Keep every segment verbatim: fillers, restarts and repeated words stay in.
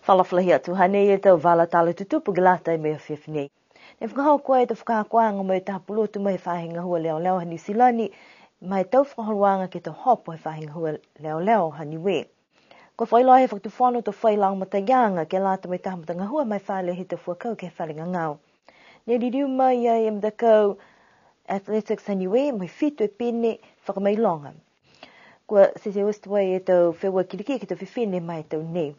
Fakaalofa lahi atu, hanei e tau vala tala tutupu ke lata mo e afiafi nei. Ne fakahoko e tau fakaakoaga mo e taha pulotu mai he faahi gahua leoleo ha Niu Silani, mo e tau fakaholoaga ke he tau hopo he faahi gahua leoleo ha Niue. Kua fakailoa he Fakatufono to fai lagomataiaga ke lata mo e taha matagahua mo e fale he tau fuakau ke he fale gagao. Ne liliu mai ai e matakau Athletics ha Niue mo e fitu e pine fakamailoga. Kua sese oti tuai e tau feua kilikiki he tau fifine ma e tau nei.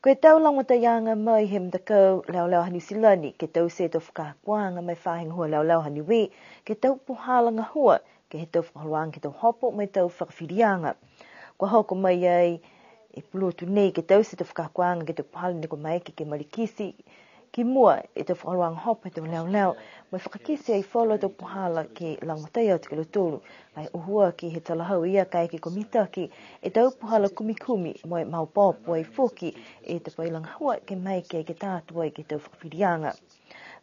Ko e tau lagomataiaga mai he matakau leoleo ha Niu Silani, ke taute e tau fakaakoaga mo e faahi gahua leoleo ha Niue, ke he tau puhala gahua, ke he tau fakaholoaga ke he tau hopo mo e tau fakafiliaga. Kua hoko mai ai e pulotu nei ke taute e tau fakaakoaga ke he tau puhala ne kua maeke ke malikiti ki mua e tau fakaholoaga hopo he tau leoleo, mo e fakakite ai falu a tau puhala ke lagomatai atu ki a lautolu. Ka e uhu aki he talahau ia kaeke kua mitaki e tau puhala kumikumi mo e maopoopo ai foki e tau faiga gahua ke maeke ke ta atu ai ke he tau fakafiliaga.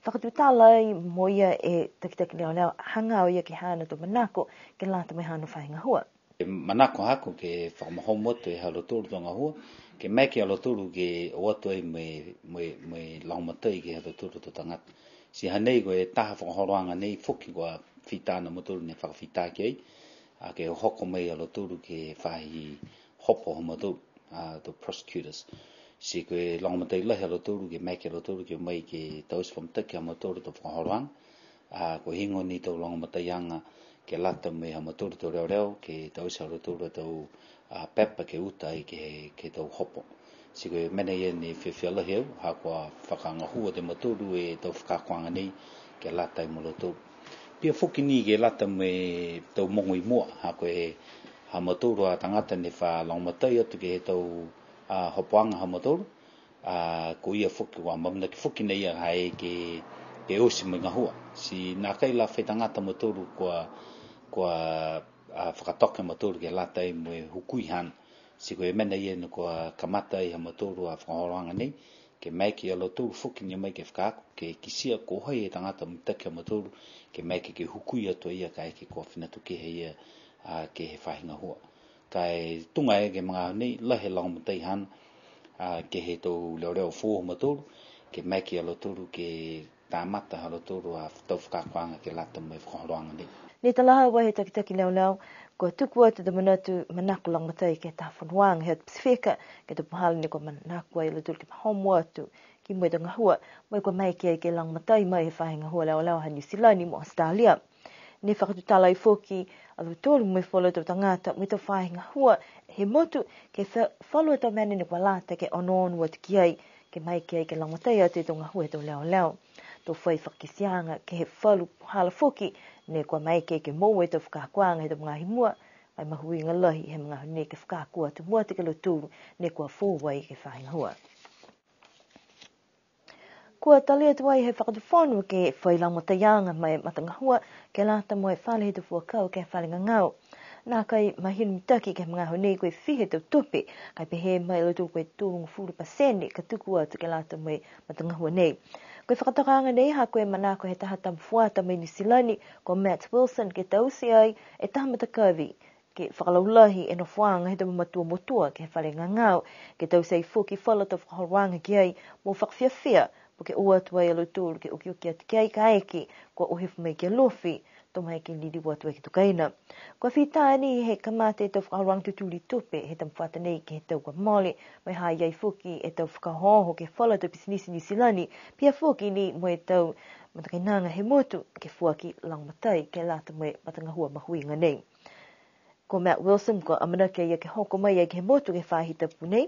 Fakatutala ai mo ia e takitaki leoleo hagaao ia ke he haana tau manako ke lata mo e haana faahi gahua. E manako haaku ke fakamahomo atu e ha lautolu tau gahua, ke maeke a lautolu ke o atu ai mo e, mo e, mo e lagomatai ke he ha lautolu tau tagata. Ti hanei ko e taha fakaholoaga nei foki kua fita a mautolu ne fakafita ki ai, a ke hoko mai a lautolu ke he faahi hopo ha mautolu, a, tau prosecutors. Ti ko e lagomatai lahi a lautolu ke maeke a lautolu ke o mai ke taute fakamitaki ha mautolu tau fakaholoaga, a, ko e heigoa ni tau lagomataiaga ke lata mo e ha mautolu tau leoleo, ke taute ha lautolu a tau, a, pepa ke uta ai ke, ke he tau hopo. Ti ko e mena ia ne fiafia lahi au, ha kua fakagahua atu e mautolu e tau fakaakoaga nei ke lata mo lautolu. Pihia foki ni ke lata mo e tau mogo i mua, ha ko e ha mautolu a tagata ne fa lagomatai atu ke he tau, a, hopoaga ha mautolu. A, ko ia foki kua amanaki foki nei a ia ke, ke oti mo e gahua. Ti nākai la fai tagata a mautolu kua, kua, a, fakatoka a mautolu ke lata mo e hukui haana. Ti ko e mena ia ne kua kamata ai ha mautolu a fakaholoaga nei, ke maeke a lautolu foki ni mai ke fakaako, ke kitia ko hai e tagata mitaki ha mautolu, ke maeke ke hukui atu a ia kaeke kua fina atu kehe a ia, a, ke he faahi gahua. Ka e tuga e ke he magaaho nei, lahi e lagomatai haana, a, ke he tau leoleo foou ha mautolu, ke maeke a lautolu ke kamata ha lautolu a tau fakaakoaga ke lata mo e fakaholoaga nei. Ne talahau ai he takitaki leoleo, kua tuku atu e tau manatu manako lagomatai ke he taha fonoaga he Pasifika, ke he tau puhala ne kua manako ai a lautolu ke mahomo atu ki mua e tau gahua, mo e kua maeke ai ke lagomatai mai he faahi gahua leoleo ha Niu Silani mo Australia. Ne fakatutala ai foki a lautolu mo e falu a tau tagata mo e tau faahi gahua he motu, ke he fa-, falu a tau mena ne kua lata ke onoono atu ki ai, ke maeke ai ke lagomatai atu e tau gahua he tau leoleo. To fai fakakiteaga ke he falu puhala foki ne kua maeke ke moua e tau fakaakoaga he tau magaaho i mua, ka e mahuiga lahi he magaaho nei ke fakaako atu mua atu ki a lautolu ne kua foou ai ke he faahi gahua. Kua talia tuai he Fakatufono ke fai lagomataiaga mo e matagahua ke lata mo e fale he tau fuakau ke he fale gagao. Nākai mahino mitaki ke he magaaho nei ko e fiha e tau tupe, ka e pehē mai a lautolu ko e tolugofulu pasene ka tuku atu ke lata mo e matagahua nei. Ko e fakatokaaga nei ha ko e manako he taha tama fuata mai Niu Silani, ko Matt Wilson, ke taute ai e taha matakavi ke fakalaulahi e nofoaga he tau mamatua motua ke he fale gagao, ke taute ai foki falu a tau fakaholoaga ki ai mo fakafiafia, po ke o atu ai a lautolu ke okioki atu ki ai kaeke kua o hifo mai ki Alofi, to maeke ke liliu atu ai ke he tau kaina. Kua fita ni he kamata e tau fakaholoaga tutuli tupe he tama fuata nei ke he tau kua mole, mo e ha i ai foki e tau fakaohooho ke he falu a tau pisinisi Niu Silani, pihia foki ni mo e tau matakainaga he motu ke foaki lagomatai ke lata mo e matagahua mahuiga nei. Ko Matt Wilson, kua amanaki a ia ke hoko mai ai ke he motu ke he faahi tapu nei,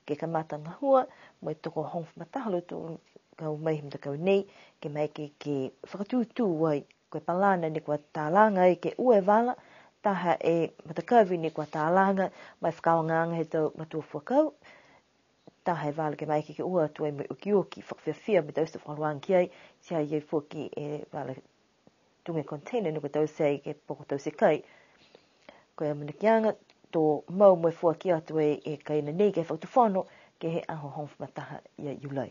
ke kamata gahua mo e tokohogofulu ma taha a lautolu ka o mai he matakau nei, ke maeke ke fakatūtū ai. Ko e palana ne kua talaga ai ke ua e vala, taha e matakavi ne kua talaga, mo e fakaaogaaga he tau matua fuakau, taha e vala ke maeke ke o atu ai mo e okioki, fakafiafia mo e taute fakaholoaga ki ai, ti ha i ai foki e vala tuga e container ne kua taute ai ke he poko taute kai. Ko e amanakiaga, to mau mo e foaki atu e, e kaina nei ke he Fakatufono, ke he aho hogofulu ma taha ia Iulai.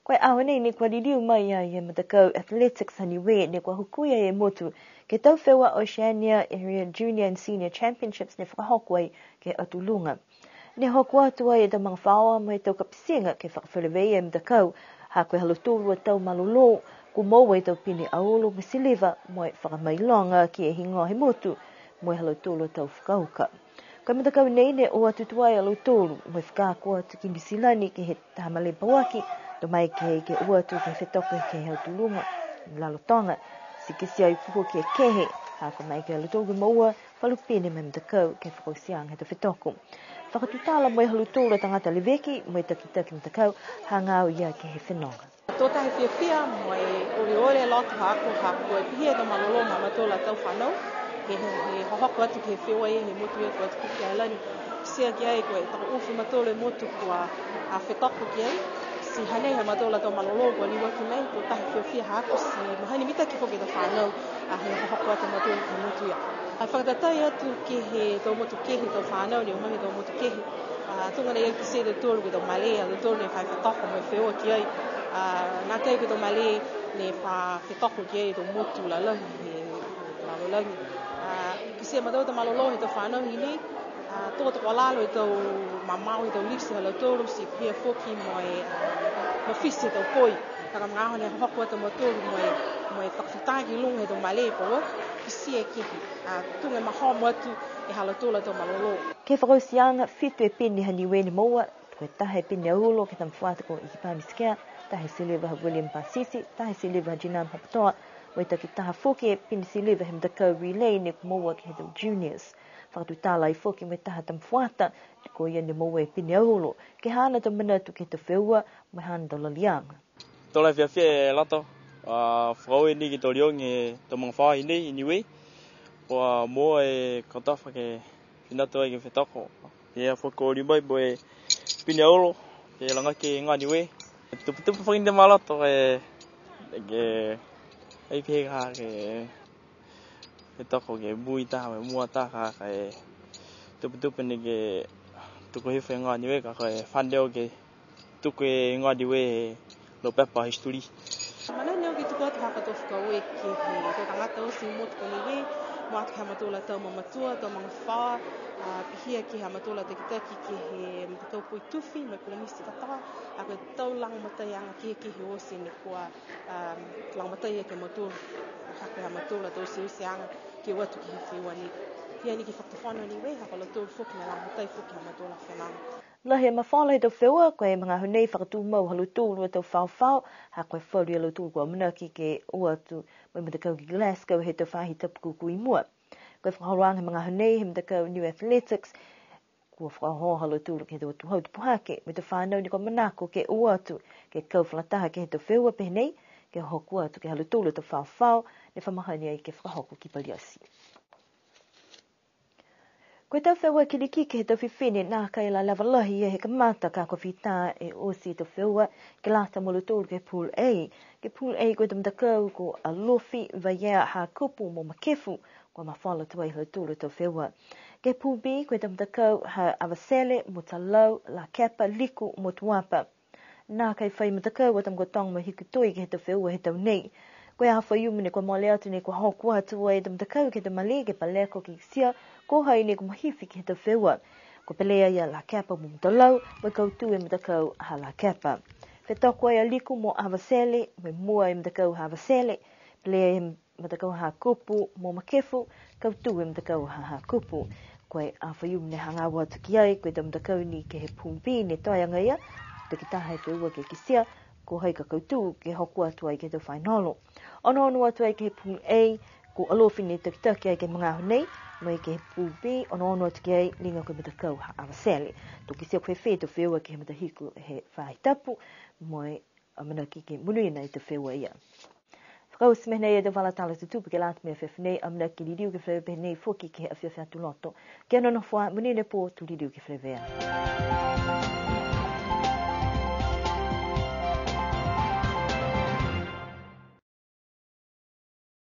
Ko e aho nei ne kua liliu mai ai e matakau Athletics ha Niue, ne kua hukui ai e motu ke he tau feua Oceania Area Junior and Senior Championships ne fakahoko ai ke he Atu Luga. Ne hoko atu ai e tau magafaoa mo e tau kapitiga ke fakafeleveia e matakau, ha ko e ha lautolu a tau malolō, kua moua e tau pine auro mo e siliva, mo e fakamailoga ke he higoa he motu, mo e ha lautolu a tau fakauka. Ko e matakau nei ne o atu tuai a lautolu, mo e fakaako atu ki Niu Silani ke he taha malē pauaki, to maeke ke o atu ke he fetoko ke he Hautuluga, Lalotoga, ti kitia ai foki e kehe, ha kua maeke a lautolu ke moua falu pine ma e matakau ke he fakaotiaga he tau fetoko. Fakatutala mo e ha lautolu a tagata leveki, mo e takitaki matakau, hagaao ia ke he fenoga. Tō tahi fiafia mo e olioli e loto haaku, ha ko e pihia e tau malolō ha mautolu a tau fānau, he, he, he hohoko atu ke he feua ia he motu ia ko e Kuki Airani. Kitia ki ai ko e takaufi mautolu e motu kua, a, fetoko ki ai. Ti hanei ha mautolu a tau malolō kua liuaki mai, tō tahi fiafia haaku, ti mahani mitaki foki e tau fānau, a, he hohoko atu a mautolu ke he motu ia. A, fakatatai atu ke he tau motu kehe, tau fānau ne o mai he tau motu kehe. A, tuga nei ai kitia e tautolu ko e tau malē, a, tautolu ne fai fetoko mo e feua ki ai. A, nākai ko e tau malē ne fa fetoko ki ai e tau motu lalahi he lalolagi. A, kitia e mautolu tau malolō he tau fānau hinei, a, tokotoko lalo e tau mamao he tau lipsi ha lautolu, ti pihia foki mo e, a, mafiti he tau poi. Ka ko e magaaho ne hohoko atu a mautolu mo e, mo e fakafetaki i luga he tau malē pauaki, kitia e kehe, a, tuga e mahomo atu e ha lautolu a tau malolō. Ke he fakaotiaga, fitu e pine ha Niue ne moua, ko e taha e pine auro ke he tama fuata ko Ikipami Sikea, taha e siliva ha William Pasisi, taha e siliva ha Jinam Haputoa, mo e takitaha foki e pine siliva he matakau relay ne kua moua ke he tau juniors. Fakatutala ai foki mo e taha tama fuata, ko ia ne moua e pine auro, ke he haana tau manatu ke he tau feua, mo e haana tau laliaga. Tō lahi e fiafia e loto, a, fakaaue ni ke he tau liogi he tau magafaoa i nei, i Niue. Kua moua e kotofa ke fina atu ai ke fetoko. Ia foki kua liu mai mo e pine auro, ke lagaki e igoa Niue. Tupetupe foki ni e tau loto, e, ke, ai pehē ka ke fetoko ke mui taha, mo e mua taha, ka e tupetupe ni ke tuku hifo e igoa Niue, ka ko e fano ke tuku e igoa Niue he lau pepa history. Manako ni au ke tuku atu ha ko e tau fakaaue ke he tau tagata oti he motu ko Niue, mua atu ke he ha mautolu a tau mamatua, tau magafaoa, a, pihia ke he ha mautolu a takitaki ke he matakau poitufi, mo e komiti katoa, a, ko e tau lagomataiaga kehekehe oti ne kua, a, lagomatai aki e mautolu, ha ko e ha mautolu a tau tiutiaga ke o atu ke he feua nei. Pihia ni ke he Fakatufono Niue, ha ko lautolu foki ne lagomatai foki ha mautolu a fenoga. Lahi e mafola he tau feua, ko e magaaho nei fakatumau ha lautolu a tau faofao, ha ko e falu ia lautolu kua amanaki ke o atu mo e matakau ki Glasgow he tau faahi tapu kūkū i mua. Ko e fakaholoaga he magaaho nei he matakau Niue Athletics, kua fakaohooho ha lautolu ke he tau atuhau tupu hake, mo e tau fanau ne kua manako ke o atu, ke kau fakalataha ke he tau feua pehē nei, ke hoko atu ke he ha lautolu a tau faofao, ne fa mahani ai ke fakahoko ki Paliati. Ko e tau feua kilikiki he tau fifine nākai la leva lahi ia he kamata ka kua fita e oti e tau feua ke lata mo lautolu ke he Pool A. Ke he Pool A ko e tau matakau ko Alofi, Vaiea, Hakupu mo Makefu, kua mafola tuai ha lautolu a tau feua. Ke he Pool B ko e tau matakau ha Avatele, Mutalau, Lakepa, Liku mo Tuapa. Nākai fai matakau a Tamakautoga mo Hikutui ke he tau feua he tau nei. Ko e aho Faiumu ne kua mole atu ne kua hoko atu ai e tau matakau ke he tau malē ke paleko ke kitia ko hai ne kua mahifi ke he tau feua. Kua peleia a Lakepa mo Mutalau, mo e kautū e matakau ha Lakepa. Fetoko ai a Liku mo Avatele, mo e mua e matakau ha Avatele, peleia e matakau ha Hakupu mo Makefu, kautū e matakau ha Hakupu. Ko e aho Faiumu ne hagaao atu ki ai, ko e tau matakau ni ke he Pool B ne toe agaia, takitaha e feua ke kitia ko hai ka kautū ke hoko atu ai ke he tau fainolo. Onoono atu ai ke he Pool A, ko Alofi ne takitaki ai ke he magaaho nei, mo e ke he Pool B, onoono atu ki ai liga ko e matakau ha Avatele. To kitia ko e fē e tau feua ke he matahiku he faahi tapu, mo e amanaki ke monuina e tau feua ia. Fakaoti mena ia e tau vala tala tutupu ke lata mo e afiafi nei, amanaki ke liliu ke feleveia pehē nei foki ke he afiafi Aho Lotu. Kia nonofo ā, monuina e pō, to liliu ke feleveia.